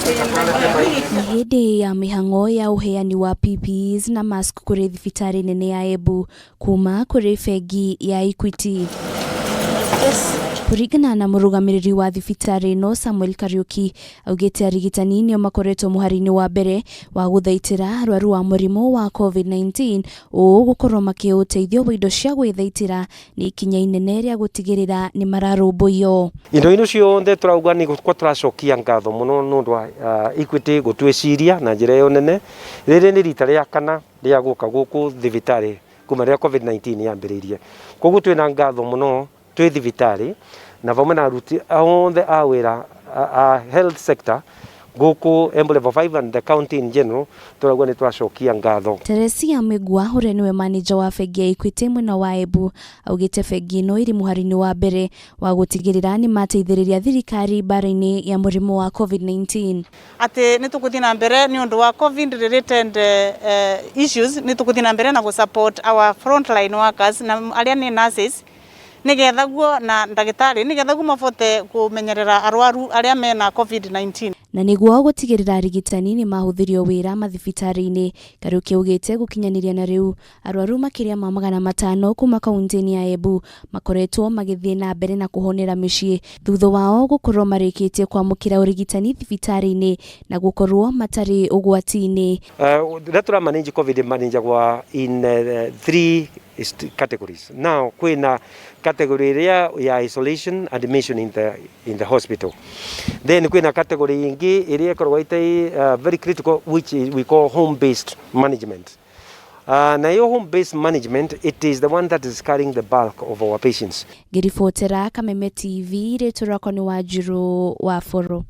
Nĩ hĩndĩ ya mĩhang'o ya ũheani wa PPEs na mask kũrĩ thibitarĩ nene ya Embu kuma kũrĩ bengi ya Equity. Kũringana na mũrũgamĩrĩri wa thibitarĩ ĩno Samuel Kariuki, augĩte arigitani nĩo makoretwo mũhari-inĩ wa mbere wa gũthaitĩra arwaru a mũrimũ wa COVID-19, ũũ gũkorwo makĩheo ũteithio wa indo cia gwĩthaitĩra nĩ ikinya inene rĩa gũtigĩrĩra nĩ mararũmbũiyo. Indo ino ciothe turauga ni gũkwa tũracokia ngatho mũno nĩ ũndũ wa Equity gũtwĩciria na njĩra ĩyo nene. Rĩrĩ nĩ rita rĩa kana rĩa gũka gũkũ thibitarĩ kuma rĩrĩa COVID-19 yambĩrĩirie. Koguo twĩna ngatho mũno twĩ thibitarĩ na vamwe na aruti othe a wĩra a health sector gũkũ Embu Level 5 and the county in general, tũrauga nĩ twacokia ngatho. Teresia Mĩgua, ũrĩa nĩwe manager wa bengi ya Equity mwena wa Embu, augĩte bengi ĩno ĩrĩ mũhari-inĩ wa mbere wa gũtigĩrĩra nĩ mateithĩrĩria thirikari mbara-inĩ ya mũrimũ wa COVID-19. Atĩ nĩ tũgũthiĩ na mbere nĩ ũndũ wa COVID related issues, nĩ tũgũthiĩ na mbere na gũ support our frontline workers na arĩa nĩ nurses nĩgetha guo na ndagĩtarĩ, nĩgetha guo mabote kũmenyerera arwaru arĩa mena COVID-19. Na nĩguo gũtigĩrĩra arigitani nĩ mahũthĩrio wĩra mathibitarĩ-inĩ, Kariuki augĩte gũkinyanĩria na rĩu arwaru makĩria ma 500 kuma kaunti-inĩ ya Embu makoretwo magĩthiĩ na mbere na kũhonera mĩciĩ thutha wao gũkorwo marĩkĩtie kwamũkĩra ũrigitani thibitarĩ-inĩ na gũkorwo matarĩ ũgwati-inĩ. Rĩrĩa tũra manage COVID, managagwa in three categories. Now kwĩna category ĩrĩa ya isolation, admission in the hospital. Then kwĩna category ĩngĩ ĩrĩa ĩkoragwo ĩtĩ very critical, which is we call home based management. Na hiyo home based management, it is the one that is carrying the bulk of our patients. Ngĩribotera Kameme TV, rĩtwa rĩakwa nĩ Wanjirũ wa Boro.